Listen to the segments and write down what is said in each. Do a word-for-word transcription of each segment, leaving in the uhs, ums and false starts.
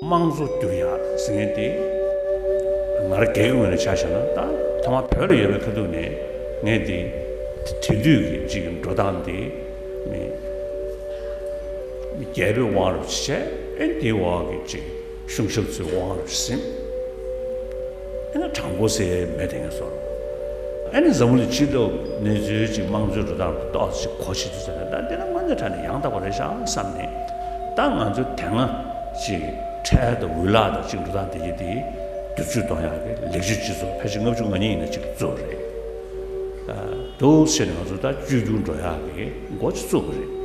དམངས་གཙོ་བསྒྱུར་ཡག་ཟེར་མཁན་དེ། ང་རང་སྒེར་གྱི་ངོས་ནས་ཆ་བཞག་ན། ད་ཐོག་མར་བོད་ལ་ཡོད་པའི་ཁ་ཐུག་ནས་ངས་འདི་དེང་དུས་ཀྱི་ཅིག་འགྲོ་སྟངས་འདི་མི་རྒྱལ་པོའི་དབང་རུ་བྱས། ཨེ་འདིའི་འོག་གི་ཅིག་གཞུང་ཞབས་ཚོའི་དབང་རུ་ཟིན། ཨེ་ན་དྲང་པོ་ཟེར་མེད་དེ་ངས་སོར། ཨེ་ནི་འཛམ་བུ་གླིང་སྤྱི་ལོ་གནས་ཚུལ་ཅིག་དམངས་གཙོའི་འགྲོ་སྟངས་ཏོག་ཙམ་གོ་ཤེས་ཚུལ་ཟེར་ན། ད་འདི་ན་དངོས་གནས་དྲང་གནས་ཡང་དག་པ་རེད་ཤག་བསམ་ནས། ད་ང་ཚོ་དེ་སྔ་ཅིག་ཁྲལ་དང་འུ་ལག་དང་ཅིག་འགྲོ་སྟངས་དེ་གྱད་དེ་བསྒྱུར་བཅོས་གཏོང་ཡག་གི་ལེགས་བཅོས་སྤྱི་ཚོགས་ཕལ་ཆེར་ལྔ་བཅུ་ང་གཉིས་ཡིན་ན་ཅིག་བཙུགས་པ་རེད། ཨ། འདུག་བྱས་ནས་ང་ཚོ་ད་བཅོས་བསྒྱུར་འགྲོ་ཡག་གི་འགོ་ཅིག་བཙུགས་པ་རེད།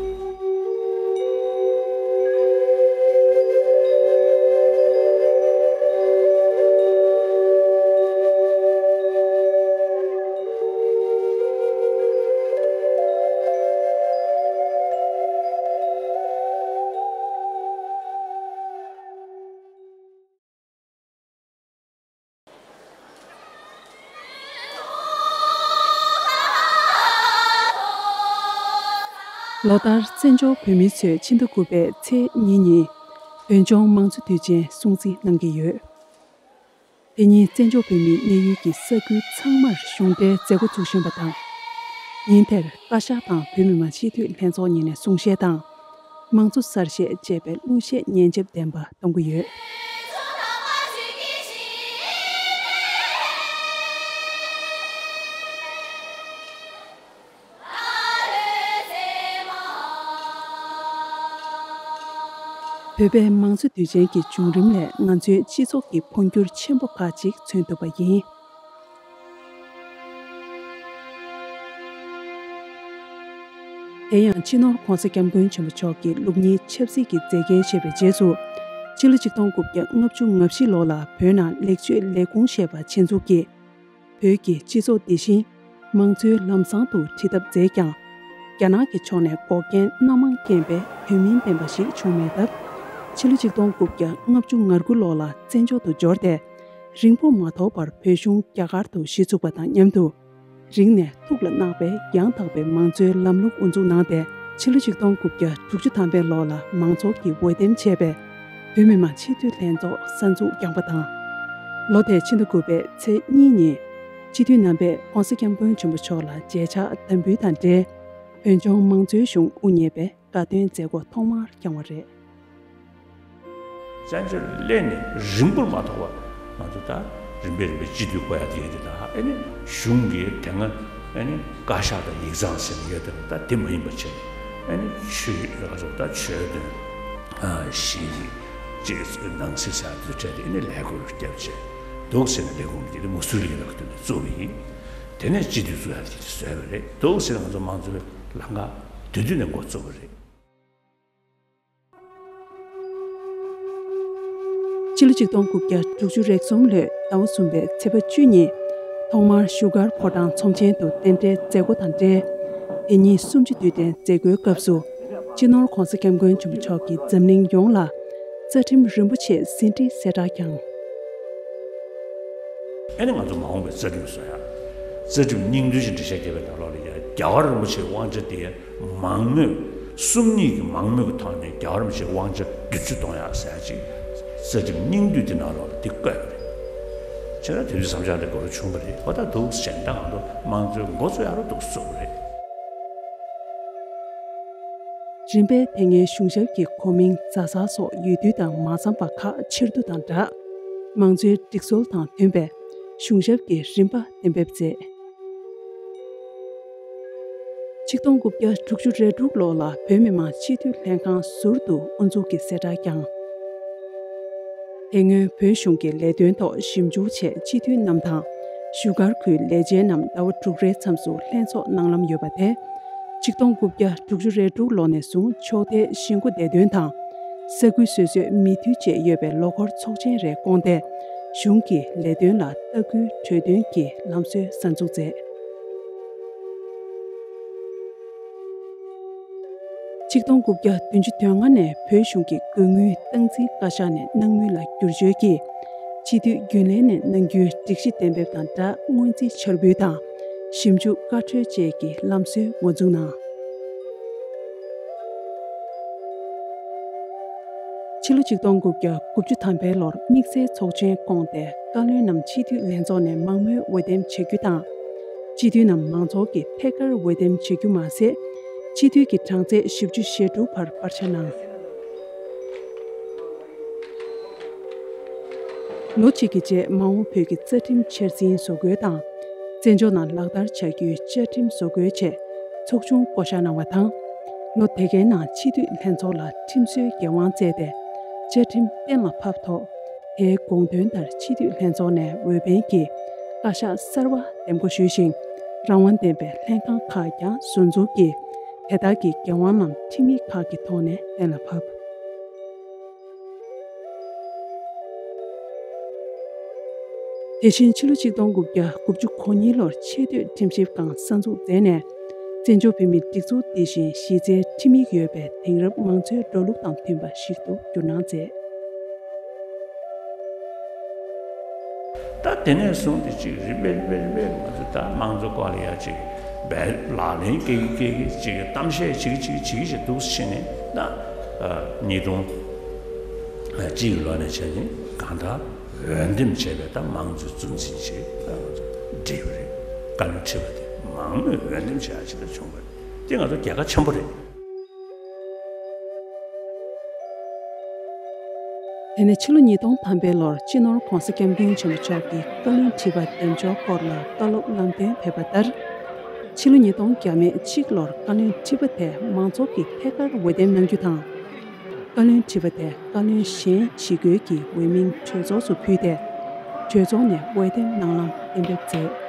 ལོ་ལྟར་བཙན་བྱོལ་བོད་མི་ཚོས་ཕྱི་ཟླ་དགུ་པའི་ཚེས་གཉིས་ཉིན་བོད་ལྗོངས་དམངས་གཙོ་དུས་ཆེན་སྲུང་བརྩི་གནང་གི་ཡོད། དེ་ཉིན་བཙན་བྱོལ་བོད་མིའི་གནས་ཡུལ་གྱི་ས་ཁུལ་ཚང་མར་གཞུང་འབྲེལ་མཛད་སྒོ་ཚུགས་བཞིན་པ་དང་། ཉིན་དེར་བཀའ་ཤག་དང་བོད་མི་མང་སྤྱི་འཐུས་ལྷན་ཚོགས་གཉིས་ནས་གསུང་བཤད་དང་། དམངས་གཙོ་གསར་བཞེངས་བཅས་པའི་གླུ་གཞས་ཉན་འཇེབས་ལྡན་པ་གཏོང་གི་ཡོད། བོད་པའི་དམངས་གཙོ་དུས་ཆེན་གྱི་བྱུང་རིམ་ལས་ང་ཚོའི་སྤྱི་ཚོགས་ཀྱི་འཕོ་འགྱུར་ཆེན་པོ་ཁག་ཅིག་མཚོན་ཐུབ་པ་ཡིན། དེ་ཡང་སྤྱི་ནོར་༧གོང་ས་༧སྐྱབས་མགོན་ཆེན་པོ་མཆོག་གིས་ལུགས་གཉིས་ཆབ་སྲིད་ཀྱི་མཛད་འགན་བཞེས་པའི་རྗེས་སུ། ཕྱི་ལོ་ཆིག་སྟོང་དགུ་བརྒྱ་ལྔ་བཅུ་ང་བཞི་ལོ་ལ་བོད་ནང་ལེགས་བཅོས་ལས་ཁུངས་ཞེས་པ་ཆེད་འཛུགས་ཀྱིས། བོད་ཀྱི་སྤྱི་ཚོགས་འདི་བཞིན་དམངས་གཙོའི་ལམ་བཟང་དུ་ཁྲིད་ཐབས་མཛད་ཀྱང་། རྒྱ་ནག་གི་ཕྱོགས་ནས་འགོག་རྐྱེན་སྣ་མང་རྐྱེན་པས་དོན་སྨིན་ལྡན་པ་ཞིག་བྱུང་མེད་སྟབས། ཕྱི་ལོ་ཆིག་སྟོང་དགུ་བརྒྱ་ལྔ་བཅུ་ང་དགུ་ལོ་ལ་བཙན་བྱོལ་དུ་འབྱོར་ཏེ། རིང་པོ་མ་ཐོགས་པར་བོད་གཞུང་རྒྱ་གར་དུ་གཞི་བཙུགས་པ་དང་མཉམ་དུ། རིང་ནས་ཐུགས་ལ་བརྣག་པའི་ཡང་དག་པའི་མང་གཙོའི་ལམ་ལུགས་དབུ་འཛུགས་གནང་སྟེ། ཕྱི་ལོ་ཆིག་སྟོང་དགུ་བརྒྱ་དྲུག་ཅུ་ཐམ་པའི་ལོ་ལ་མང་ཚོགས་ཀྱིས་འོས་འདེམས་བྱས་པའི་བོད་མི་མང་སྤྱི་འཐུས་ལྷན་ཚོགས་གསར་འཛུགས་བསྐྱངས་པ་དང་། ལོ་དེའི་ཕྱི་ཟླ་དགུ་པའི་ཚེས་གཉིས་ཉིན། སྤྱི་འཐུས་རྣམ་པས་༧གོང་ས་༧སྐྱབས་མགོན་ཆེན་པོ་མཆོག་ལ་མཇལ་ཕྱག་དམ་འབུལ་དང་འབྲེལ། བོད་ལྗོངས་དམངས་གཙོའི་གཞུང་དབུ་བརྙེས་པའི་དགའ་སྟོན་མཛད་སྒོ་ཐོག་མར་བསྐྱངས་པ་རེད། བཙན་བྱོལ་སླེབས་ནས་རིང་པོར་མ་ཐོགས་པར་ང་ཚོ་ད་རིམ་པས་རིམ་པས་སྤྱི་འཐུས་བསྐོ་ཡ་དེ་ཡིན་དེ་དང་། ཨེ་ནི་གཞུང་གི་དེ་སྔ་ཨེ་ནི་བཀའ་ཤག་དང་ཡིག་ཚང་ཟེར་ནས་ཡོད་དེ། ད་དེ་མ་ཡིན་པ་བྱས། ཨེ་ནི་ཆོས་ཡག་ཚོ་ད་ཆོས་དོན་ཨ་ཤེས་རིག་ཅེས་ནང་སྲིད་ཟེར་དེ་འཕྲད་དེ། ཨེ་ནི་ལས་ཁུར་བརྒྱབ་བྱས་འདུག་ཟེར་ནས། ལས་ཁུངས་དེ་མུ་སུ་རི་ལ་བསྟུན་ནས་བཙུགས་པ་ཡིན། དེ་ནས་སྤྱི་འཐུས་བཙུགས་ཡ་དེ་བཟོས་པ་རེད། འདུག་ཟེར་ནས་ང་ཚོ་དམངས་གཙོའི་ལམ་ཁ་དེ་དུས་ནས་འགོ་བཙུགས་པ་རེད། ཕྱི་ལོ་ཆིག་སྟོང་དགུ་བརྒྱ་དྲུག་ཅུ་རེ་གསུམ་ལོའི་ཟླ་བ་གསུམ་པའི་ཚེས་པ་བཅུ་ཉིན། ཐོག་མར་བཞུགས་སྒར་ཕོ་བྲང་ཚོམས་ཆེན་དུ་རྟེན་འབྲེལ་མཛད་སྒོ་དང་འབྲེལ། དེ་ཉིན་གསུམ་བཅུ་དུས་དྲན་མཛད་སྒོའི་སྐབས་སུ། སྤྱི་ནོར་༧གོང་ས་༧སྐྱབས་མགོན་ཆེན་པོ་མཆོག་གིས་འཛམ་གླིང་ཡོངས་ལ་རྩ་ཁྲིམས་རིན་པོ་ཆེ་ཟིན་བྲིས་གསལ་བསྒྲགས་བསྐྱངས། ཨེ་ནི་ང་ཚོ་མ་འོངས་པའི་རྩ་ཁྲིམས་བཟོ་ཡ། རྩ་ཁྲིམས་སྙིང་བསྡུས་ཤིག་འགྲེལ་བཤད་བརྒྱབ་པའི་ནང་ལོགས་ལ་ཡ། རྒྱལ་བ་རིན་པོ་ཆེའི་དབང་ཆ་དེ་མང་མོས། སུམ་གཉིས་ཀྱི་མང་མོས་ཀྱི་ཐོག་ནས་རྒྱལ་བ་རིན་པོ་ཆེའི་དབང་ཆ་བསྒྱུར་བཅོས་གཏོང་ཡག་ཟེར་ཡག་ཅིག་རྩ་ཁྲིམས་སྙིང་བསྡུས་དེ་ནང་ལོགས་ལ་དེ་བཀོད་པ་རེད། བྱས་ན་དེ་དུས་བསམ་འཆར་དེ་འགོ་རུ་བྱུང་བ་རེད། འོ་ད་འདུག་སེ་བྱས་ནས་ད་ང་ཚོ་དམངས་གཙོའི་འགོ་ཚུགས་ཡག་རུ་འདུག་སེ་བཟོས་པ་རེད། རིམ་པས་དེ་སྔའི་གཞུང་ཞབས་ཀྱི་གོ་མིང་རྫ་ས་སོགས་ཡོད་དུས་དང་མ་འཚམས་པ་ཁག་ཕྱིར་བསྡུ་དང་སྦྲགས། དམངས་གཙོའི་སྒྲིག་སྲོལ་དང་མཐུན་པའི་གཞུང་ཞབས་ཀྱི་རིམ་པ་གཏན་འབེབས་མཛད། ཆིག་སྟོང་དགུ་བརྒྱ་དྲུག་ཅུ་རེ་དྲུག་ལོ་ལ་བོད་མི་མང་སྤྱི་འཐུས་ལྷན་ཁང་ཟུར་དུ་དབུ་འཛུགས་ཀྱི་གསལ་བསྒྲགས་བསྐྱངས། དེ་སྔོན་བོད་གཞུང་གི་ལས་དོན་ཐོག་ཞིབ་འཇུག་ཆེད་སྤྱི་འཐུས་རྣམས་དང་། བཞུགས་སྒར་ཁུལ་ལས་བྱེད་རྣམས་ཟླ་བ་དྲུག་རེའི་མཚམས་སུ་ལྷན་ཚོགས་གནང་ལམ་ཡོད་པ་དེ། ཆིག་སྟོང་དགུ་བརྒྱ་དྲུག་ཅུ་རེ་དྲུག་ལོ་ནས་བཟུང་ཕྱོགས་མཐའི་གཞིས་འགོ་བདེ་དོན་དང་། ས་ཁུལ་སོ་སོའི་མི་འཐུས་བཅས་ཡོད་པའི་ལོ་འཁོར་ཚོགས་ཆེན་རེ་བསྐོངས་ཏེ། གཞུང་གི་ལས་དོན་ལ་ལྟ་སྐུལ་གྲོས་སྟོན་གྱི་ལམ་སྲོལ་གསར་འཛུགས་མཛད། ཆིག་སྟོང་དགུ་བརྒྱ་བདུན་ཅུ་དོན་ལྔ་ནས་བོད་གཞུང་གི་དགོས་དངུལ་སྟངས་འཛིན་བཀའ་ཤག་ནས་གནང་མུས་ལ་བསྒྱུར་བཅོས་ཀྱིས། སྤྱི་འཐུས་རྒྱུན་ལས་ནས་གནང་རྒྱུའི་སྒྲིག་གཞི་གཏན་འབེབས་དང་སྦྲགས་སྔོན་རྩིས་འཆར་འབུལ་དང་། ཞིབ་འཇུག་བཀའ་འཁྲོལ་བཅས་ཀྱི་ལམ་སྲོལ་འགོ་འཛུགས་གནང་། ཕྱི་ལོ་ཆིག་སྟོང་དགུ་བརྒྱ་དགུ་བཅུ་ཐམ་པའི་ལོར་དམིགས་བསལ་ཚོགས་ཆེན་བསྐོངས་ཏེ། བཀའ་བློན་རྣམས་སྤྱི་འཐུས་ལྷན་ཚོགས་ནས་མང་མོས་འོས་འདེམས་བྱེད་རྒྱུ་དང་། སྤྱི་འཐུས་རྣམས་མང་ཚོགས་ཀྱིས་ཐད་ཀར་འོས་འདེམས་བྱེད་རྒྱུ་མ་ཟད། སྤྱི་འཐུས་ཀྱི་གྲངས་ཚད་བཞི་བཅུ་ཞེ་དྲུག་བར་སྤར་ཆ་གནང་། ལོ་གཅིག་གི་རྗེས་མ་འོངས་བོད་ཀྱི་རྩ་ཁྲིམས་འཆར་ཟིན་བཟོ་འགོད་དང་། བཙན་བྱོལ་ནང་ལག་བསྟར་བྱ་རྒྱུའི་བཅའ་ཁྲིམས་བཟོ་འགོད་ཆེད་ཚོགས་ཆུང་བསྐོ་བཞག་གནང་བ་དང་། ལོ་དེ་གའི་ནང་སྤྱི་འཐུས་ལྷན་ཚོགས་ལ་ཁྲིམས་བཟོའི་འགན་དབང་བསྩལ་ཏེ། བཅའ་ཁྲིམས་གཏན་ལ་ཕབ་ཐོག་དེའི་དགོངས་དོན་ལྟར་སྤྱི་འཐུས་ལྷན་ཚོགས་ནས་འོས་འཕེན་གྱིས་བཀའ་ཤག་གསར་བ་འདེམས་བསྐོ་ཞུས་ཤིང་། རང་དབང་ལྡན་པའི་ལྷན་ཁང་ཁག་ཀྱང་ཟུར་འཛུགས་ཀྱིས་དེ་དག་གི་འགན་དབང་རྣམས་ཁྲིམས་ཡིག་ཁག་གི་ཐོག་ནས་གཏན་ལ་ཕབ། དེ་བཞིན་ཕྱི་ལོ་ཆིག་སྟོང་དགུ་བརྒྱ་དགུ་བཅུ་གོ་གཉིས་ལོར་ཆེས་མཐོའི་ཁྲིམས་ཞིབ་ཁང་གསར་འཛུགས་མཛད་ནས། བཙན་བྱོལ་བོད་མིའི་སྒྲིག་འཛུགས་འདི་བཞིན་གཞི་རྩའི་ཁྲིམས་ཡིག་ཡོད་པའི་དེང་རབས་མང་གཙོའི་འགྲོ་ལུགས་དང་མཐུན་པ་ཞིག་ཏུ་བསྒྱུར་གནང་མཛད། ད་དེ་ནས་བཟུང་སྟེ་ཅིག་རིམ་པས་རིམ་པས་རིམ་པས་ང་ཚོ་ད་དམངས་གཙོ་སྐོར་ལ་ཡ་ཅིག་འབད་ལག་ལེན་སྐྱེལ་གྱི་སྐྱེལ་གྱི་ཅིག་གཏམ་བཤད་བྱེད་ཀྱི་བྱེད་ཀྱི་བྱེད་ཀྱི་ཅིག་འདུག་ཕྱིན་ནས་ད་ཉིས་སྟོང་གཅིག་གི་ལོ་ནས་བྱས་ནས་གང་ལྟར་འོས་འདེམས་བྱས་པའི་ད་དམངས་གཙོའི་གཙོ་འཛིན་ཅིག་ད་ང་ཚོ་བསྒྲིགས་པ་རེད། བཀའ་བློན་ཁྲི་པ་དེ་མང་མོས་འོས་འདེམས་བྱས་ཡ་ཅིག་ད་བྱུང་བ་རེད། དེ་ང་ཚོ་རྒྱལ་ཁ་ཆེན་པོ་རེད། དེ་ནས་ཕྱི་ལོ་ཉིས་སྟོང་ཐམ་པའི་ལོར་སྤྱི་ནོར་༧གོང་ས་༧སྐྱབས་མགོན་ཆེན་པོ་མཆོག་གིས་བཀའ་བློན་ཁྲི་པ་འདེམས་འཇོག་སྐོར་ལ་བཀའ་སློབ་ལམ་སྟོན་ཕེབས་པ་ལྟར། ཕྱི་ལོ་ཉིས་སྟོང་བརྒྱ་མེད་གཅིག་ལོར་བཀའ་བློན་ཁྲི་པ་དེ་མང་ཚོགས་ཀྱིས་ཐད་ཀར་འོས་འདེམས་གནང་རྒྱུ་དང་། བཀའ་བློན་ཁྲི་པ་དེ་བཀའ་བློན་གཞན་ཇི་དགོས་ཀྱི་འོས་མིང་གྲོས་ཚོགས་སུ་ཕུལ་ཏེ། གྲོས་ཚོགས་ནས་འོས་འདེམས་གནང་ལམ་གཏན་འབེབས་མཛད།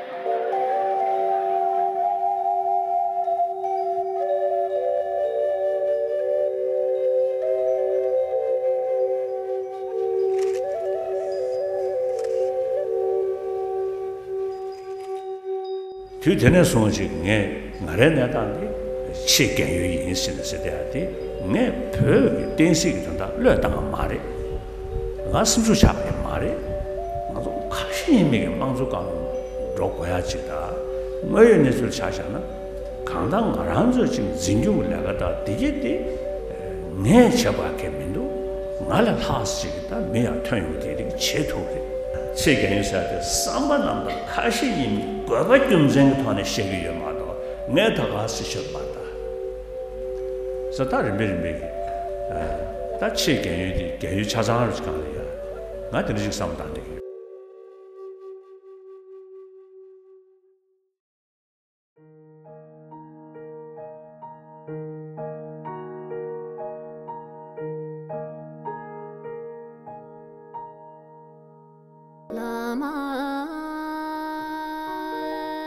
དུས་དེ་ནས་བཟུང་ཅིག་ངས་ང་རའི་གནས་སྟངས་འདི་ཆེས་རྒན་ཡོལ་ཡིན་ཟེར་ནས་ཟེར་བསྡད་ཡ་དེ་ངས་བོད་ཀྱི་བསྟན་སྲིད་ཀྱི་དོན་དག་བློས་བཏང་བ་མ་རེད། ང་སེམས་ཤུགས་ཆག་པ་ཡང་མ་རེད། ང་ཚོ་ཁ་ཞེ་གཉིས་མེད་ཀྱི་དམངས་གཙོ་སྒང་འགྲོ་དགོས་ཡ་ཅིག་དང་། དངོས་ཡོད་གནས་ཚུལ་ཆ་བཞག་ན་གང་ལྟར་ང་རང་ཚོས་ཅིག་འཛིན་སྐྱོང་གི་ལས་ཀ་དང་འདི་གྱད་དེ་ངས་བྱེད་པ་གང་ཡང་མི་འདུག་ང་ལས་ལྷག་ཅིག་ད་མི་ཡང་ཐོན་ཡོང་དེ་རིགས་བྱེད་ཐུབ་རེད། ཚེ་རྒན་ཡོལ་ཟེར་དེ་བསམ་པ་རྣམ་དག་ཁ་ཞེ་གཉིས་མེད་དགོས་པ་རྒྱུ་མཚན་གྱི་ཐོག་ནས་བཤད་ཀྱི་ཡོད་མ་གཏོགས་ངས་ད་ག་སེ་ཤོད་མ་ད། ཟེར་ད་རིམ་པས་རིམ་པས་ཀྱི་ད་ཆེས་རྒན་ཡོལ་དེ་རྒན་ཡོལ་ཆ་ཚང་རུ་གང་ལ་ཡ་ང་དེ་འདྲ་ཞིག་བསམ་བཏང་འདུག་དེ་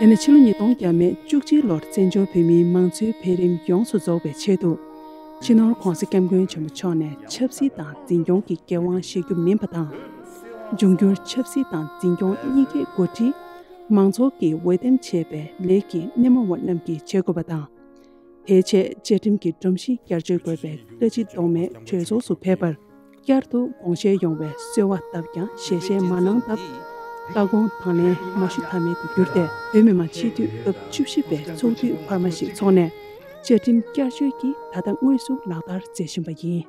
ནས་ཕྱི་ལོ་ཉིས་སྟོང་བརྒྱ་མེད་བཅུ་གཅིག་ལོར་བཙན་བྱོལ་བོད་མིའི་མང་གཙོའི་འཕེལ་རིམ་ཡོངས་སུ་རྫོགས་པའི་ཆེད་དུ། སྤྱི་ནོར་༧གོང་ས་༧སྐྱབས་མགོན་ཆེན་པོ་མཆོག་ནས་ཆབ་སྲིད་དང་འཛིན་སྐྱོང་གི་འགན་དབང་བཞེས་རྒྱུ་མིན་པ་དང་། འབྱུང་འགྱུར་ཆབ་སྲིད་དང་འཛིན་སྐྱོང་གཉིས་ཀའི་འགོ་ཁྲིད་མང་ཚོགས་ཀྱིས་འོས་འདེམས་བྱས་པའི་ལས་ཀྱི་སྣེ་མོ་བ་རྣམས་ཀྱིས་བྱེད་དགོས་པ་དང་། དེའི་ཆེད་བཅའ་ཁྲིམས་ཀྱི་སྒྲོམ་གཞི་བསྐྱར་བཅོས་དགོས་པའི་བཀའ་ཁྲིད་ཟློག་མེད་གྲོས་ཚོགས་སུ་ཕེབས་པར་བསྐྱར་དུ་དགོངས་བཞེས་ཡོང་བའི་གསོལ་བ་བཏབ་ཀྱང་ཞལ་བཞེས་མ་གནང་སྟབས། བཀའ་དགོངས་དང་ལེན་མ་ཞུ་ཐབས་མེད་དུ་གྱུར་ཏེ། བོད་མི་མང་སྤྱི་འཐུས་སྐབས་བཅུ་བཞི་པའི་ཚོགས་དུས་འཕར་མ་ཞིག་འཚོགས་ནས་བཅའ་ཁྲིམས་བསྐྱར་བཅོས་ཀྱིས་ད་ལྟ་དངོས་སུ་ལག་བསྟར་མཛད་བཞིན་པ་ཡིན།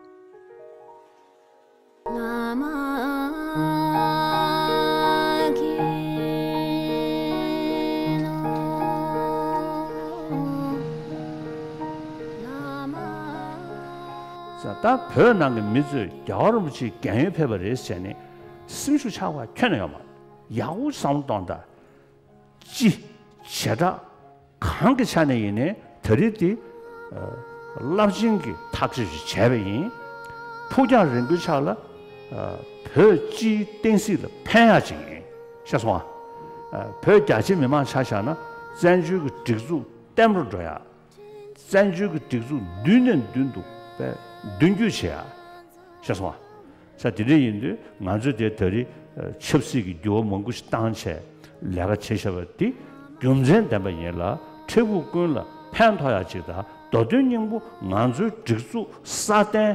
ད་བོད་ནང་གི་མི་ཚོས་རྒྱལ་བ་རིན་པོ་ཆེའི་རྒན་ཡོལ་ཕེབས་པ་རེད་ཟེར་ནས་སེམས་ཤུགས་ཆག་པ་ཁྱོན་ནས་ཡོད་མ་རེད། ཡག་པོ་བསམ་བློ་གཏོང་དང་། སྤྱི། བྱེ་བྲག་གང་གི་ཆ་ནས་ཡིན་ནའི་ད་རེས་འདི་རླབས་ཆེན་གྱི་ཐག་གཅོད་ཅིག་བྱས་པ་ཡིན། ཕུགས་རྒྱང་རིང་པོའི་ཆ་ལ་བོད་སྤྱིའི་བསྟན་སྲིད་ལ་ཕན་ཡག་ཅིག་ཡིན། ཤེས་སོང་ཨ། བོད་རྒྱ་ཆེ་མི་མང་ཆ་བཞག་ན་བཙན་བྱོལ་གྱི་སྒྲིག་འཛུགས་བརྟན་པོར་འགྲོ་ཡག་བཙན་བྱོལ་གྱི་སྒྲིག་འཛུགས་མདུན་ནས་མདུན་དུ་མདུན་སྐྱོད་བྱེད་ཡག་ཤེས་སོང་ཨ། ས་དེ་འདྲ་ཡིན་དུས་ང་ཚོས་དེ་ད་རེས་ཆབ་སྲིད་ཀྱི་འགྱུར་བ་མང་པོ་ཞིག་བཏང་བྱས་ལས་ཀ་བྱེད་བཞག་པ་འདི་རྒྱུ་མཚན་ལྡན་པ་ཡིན་ལ་འཕྲལ་ཕུགས་ཀུན་ལ་ཕན་ཐོགས་ཡག་ཅིག་དང་མདོ་དོན་སྙིང་པོ་ང་ཚོའི་སྒྲིག་འཛུགས་སྲ་བརྟན་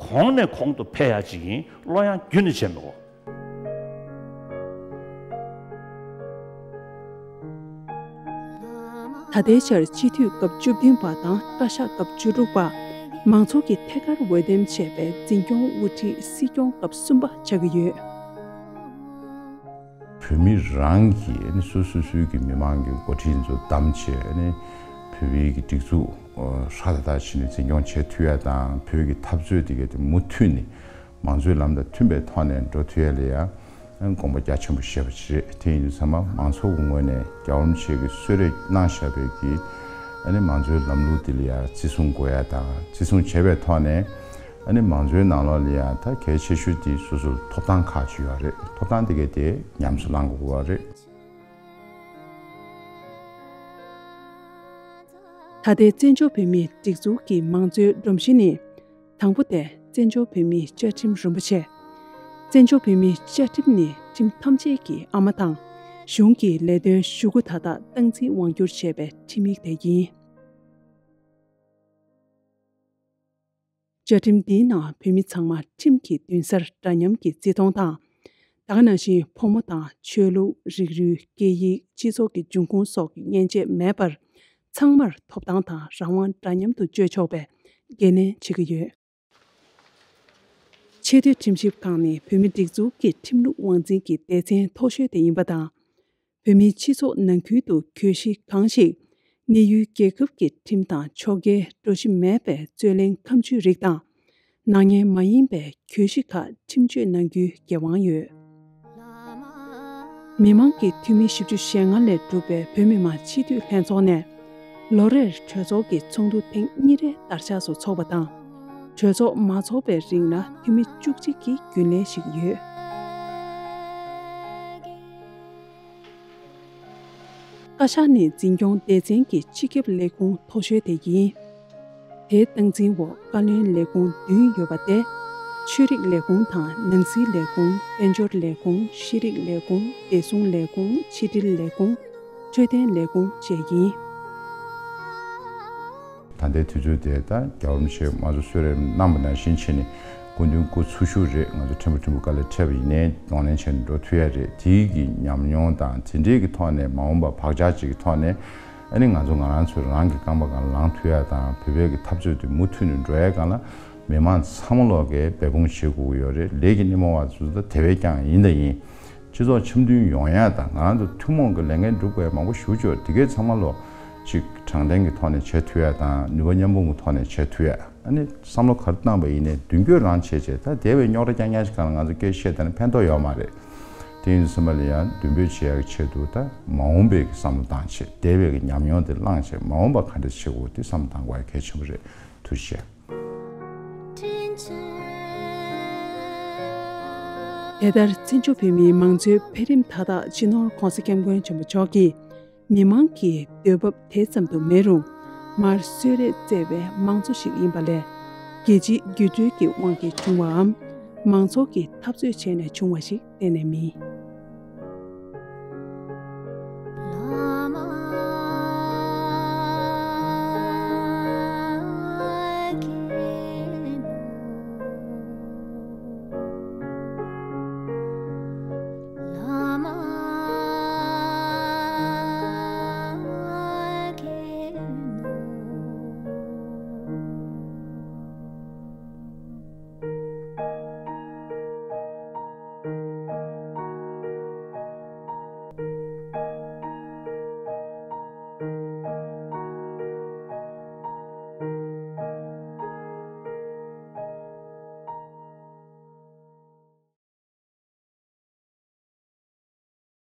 གོང་ནས་གོང་དུ་འཕེལ་ཡག་ཅིག་ཡིན་བློ་ཡང་རྒྱུན་ནས་བྱེད་མི་དགོས། ད་ལྟའི་ཆར་སྤྱི་འཐུས་སྐབས་བཅུ་བདུན་པ་དང་བཀའ་ཤག་སྐབས་བཅུ་དྲུག་པ། མང་ཚོགས་ཀྱི་ཐད་ཀར་འོས་འདེམས་བྱས་པའི་འཛིན་སྐྱོང་དབུ་ཁྲིད་སྲིད་སྐྱོང་སྐབས་གསུམ་པ་ཆགས་ཀྱི་ཡོད། བོད་མི་རང་གིས་ནི་སོ་སོ་སོའི་གི་མི་མང་གི་འགོ་ཁྲིད་ཚོ་བདམས་བྱས་ནི་བོད་པའི་གི་སྒྲིག་འཛུགས་ཧྲ་ད་ད་བྱས་ནས་འཛིན་སྐྱོང་བྱེད་ཐུབ་ཡ་དང་བོད་ཀྱི་འཐབ་རྩོད་དེ་ག་དེ་མུ་མཐུད་ནས་མང་གཙོའི་ལམ་དང་མཐུན་པའི་ཐོག་ནས་འགྲོ་ཐུབ་ཡ་ལ་ཡ་དགོངས་པ་རྒྱ་ཆེན་པོ་བཞེས་པ་ཞིག་རེད། དེ་ཡིན་དུས་ཚང་མ་མང་ཚོགས་ཀྱི་ངོས་ནས་རྒྱལ་བ་རིན་པོ་ཆེ་གིས་གསོལ་རས་གནང་བཞག་པའི་གི་ཨ་ནི་མང་གཙོའི་ལམ་ལུགས་དེ་ལ་ཡ་བརྩི་སྲུང་དགོས་ཡ་དང་བརྩི་སྲུང་བྱས་པའི་ཐོག་ནས་ཨ་ནི་མང་གཙོའི་ནང་ལོགས་ལ་ཡ་ད་གལ་ཆེ་ཤོས་དེ་སོ་སོར་ཐོབ་ཐང་ཁག་ཅིག་ཡོད་རེད། ཐོབ་ཐང་དེ་གས་དེ་ཉམས་སུ་བླང་དགོས་པ་རེད། ད་ལྟའི་བཙན་བྱོལ་བོད་མིའི་སྒྲིག་འཛུགས་ཀྱི་མང་གཙོའི་སྒྲོམ་གཞི་ནི། དང་པོ་དེ་བཙན་བྱོལ་བོད་མིའི་བཅའ་ཁྲིམས་རིན་པོ་ཆེ། བཙན་བྱོལ་བོད་མིའི་བཅའ་ཁྲིམས་ནི་ཁྲིམས་ཐམས་ཅད་ཀྱི་ཨ་མ་དང་། གཞུང་གི་ལས་དོན་ཞུ་སྒོ་ད་ལྟ་སྟངས་འཛིན་དབང་བསྒྱུར་བྱས་པའི་ཁྲིམས་ཡིག་དེ་ཡིན། བཅའ་ཁྲིམས་འདིའི་ནང་བོད་མི་ཚང་མ་ཁྲིམས་ཀྱི་མདུན་སར་འདྲ་མཉམ་གྱི་བརྩི་མཐོང་དང་། ད་ག་ནང་བཞིན་ཕོ་མོ་དང་ཆོས་ལུགས་རིགས་རུས་སྐད་ཡིག་སྤྱི་ཚོགས་ཀྱི་འབྱུང་ཁུངས་སོགས་ཀྱི་མཉེན་ཆས་མེད་པར། ཚང་མར་ཐོབ་ཐང་དང་རང་དབང་འདྲ་མཉམ་དུ་སྤྱོད་ཆོག་པའི་འགན་ལེན་བྱེད་ཀྱི་ཡོད། ཆེས་མཐོའི་ཁྲིམས་ཞིབ་ཁང་ནི་བོད་མིའི་སྒྲིག་འཛུགས་ཀྱི་ཁྲིམས་ལུགས་དབང་འཛིན་གྱི་སྡེ་ཚན་མཐོ་ཤོས་དེ་ཡིན་པ་དང་། བོད་མིའི་སྤྱི་ཚོགས་ནང་ཁུལ་དུ་གྱོད་གཞི་གང་ཞིག་གནས་ཡུལ་རྒྱལ་ཁབ་ཀྱི་ཁྲིམས་དང་ཕྱོགས་འགལ་འགྲོ་གཞི་མེད་པའི་རྩོད་གླེང་ཁ་མཆུའི་རིགས་དང་། ནག་ཉེས་མ་ཡིན་པའི་གྱོད་གཞི་ཁག་ཁྲིམས་གཅོད་གནང་རྒྱུའི་འགན་དབང་ཡོད། མི་མང་གི་འཐུས་མི་བཞི་བཅུ་ཞེ་ལྔ་ལས་གྲུབ་པའི་བོད་མི་མང་སྤྱི་འཐུས་ལྷན་ཚོགས་ནས། ལོ་རེར་གྲོས་ཚོགས་ཀྱི་ཚོགས་འདུ་ཐེངས་གཉིས་རེ་བསྟར་ཆགས་སུ་འཚོགས་པ་དང་། གྲོས་ཚོགས་མ་འཚོགས་པའི་རིང་ལ་འཐུས་མི་བཅུ་གཅིག་གི་རྒྱུན་ལས་ཤིག་ཡོད། བཀའ་ཤག་ནི་འཛིན་སྐྱོང་སྡེ་ཚན་གྱི་སྤྱི་ཁྱབ་ལས་ཁུངས་མཐོ་ཤོས་དེ་ཡིན། དེའི་སྟངས་འཛིན་འོག་བཀའ་བློན་ལས་ཁུངས་བདུན་ཡོད་པ་སྟེ། ཆོས་རིག་ལས་ཁུངས་དང་ནང་སྲིད་ལས་ཁུངས། དཔལ་འབྱོར་ལས་ཁུངས། ཤེས་རིག་ལས་ཁུངས། བདེ་སྲུང་ལས་ཁུངས། ཕྱི་དྲིལ་ལས་ཁུངས། འཕྲོད་བསྟེན་ལས་ཁུངས་བཅས་ཡིན། ད་ལྟའི་དུས་ཚོད་དེ་ད་རྒྱལ་བ་རིན་པོ་ཆེས་དམངས་གཙོ་གསོལ་རས་གནང་བ་ནང་བཞིན་བྱས་ནས་སྐུ་མདུན་སྐུ་འཚོ་བཞུགས་རེད། ང་ཚོ་ཕྲན་བུ་ཕྲན་བུ་དཀའ་ལས་འཕྲད་པ་ཡིན་ནའི་གདོང་ལེན་བྱས་ནས་འགྲོ་ཐུབ་ཡ་རེད། དེའི་གི་ཉམས་མྱོང་དང་དེ་འདྲའི་གི་ཐོག་ནས་མ་འོངས་པ་བག་ཆགས་ཅིག་གི་ཐོག་ནས་ཨ་ནི་ང་ཚོ་ང་རང་ཚོའི་རང་གི་རྐང་པ་སྒང་ལངས་ཐུབ་ཡ་དང་བོད་པའི་གི་འཐབ་རྩོད་དེ་མུ་མཐུད་ནས་འགྲོ་ཡ་སྒང་ལ་མི་མང་ཚང་མ་ལོག་གིས་འབད་འབུངས་བྱེད་དགོས་ཀྱི་ཡོད་རེད། ལས་ཀྱི་སྣེ་མོ་བ་ཚོ་ད་དེ་བས་ཀྱང་ཡིན་དང་ཡིན། སྤྱི་ཚོགས་འཆམ་མཐུན་ཡོང་ཡ་དང་ང་རང་ཚོ་ཐུན་མོང་གི་ལས་འགན་སྒྲུབ་དགོས་ཡ་མང་པོ་ཞེ་པོ་ཅིག་ཡོད། དེ་གས་ཚང་མ་ལོག་ཅིག་དྲང་བདེན་གྱི་ཐོག་ནས་བྱེད་ཐུབ་ཡ་དང་ནུས་པ་མཉམ་སྤུངས་ཀྱི་ཐོག་ནས་བྱེད་ཐུབ་ཡ། ཨ་ནི་བསམ་བློ་ག་རེ་བཏང་པ་ཡིན་ནའི་མདུན་སྐྱོད་རང་བྱེད་བྱེད་ད་དེ་བས་རྙོག་དྲ་རྐྱང་རྐྱང་ཞིག་སྒང་ལ་ང་ཚོ་སྐད་བཤད་ད་ནི་ཕན་ཐོགས་ཡོད་མ་རེད། དེ་ཡིན་དུས་ཙམ་པ་ལ་ཡང་མདུན་སྐྱོད་བྱེད་ཡ་གི་ཆེད་དུ་ད་མ་འོངས་པའི་གི་བསམ་བློ་བཏང་བྱེད་འདས་པའི་གི་ཉམས་མྱོང་དེ་བླངས་བྱེད་མ་འོངས་པ་ག་འདྲ་བྱེད་དགོས་དེ་བསམ་བློ་བཏང་དགོས་ཡ་གལ་ཆེན་པོ་རེད། ཐུགས་རྗེ་ཆེ། དེ་ལྟར་བཙན་བྱོལ་བོད་མིའི་མང་གཙོའི་འཕེལ་རིམ་མཐའ་དག་སྤྱི་ནོར་༧གོང་ས་༧སྐྱབས་མགོན་ཆེན་པོ་མཆོག་གིས་མི་མང་གི་འདོད་བབ་དེ་ཙམ་དུ་མེད་རུང་མར་གསོལ་རས་བསྩལ་བའི་དམངས་གཙོ་ཞིག་ཡིན་པ་ལས་རྒྱལ་སྤྱིའི་འགྱུར་འགྲོས་ཀྱི་དབང་གིས་བྱུང་བའམ་མང་ཚོགས་ཀྱི་འཐབ་རྩོད་བྱས་ནས་བྱུང་བ་ཞིག་གཏན་ནས་མིན།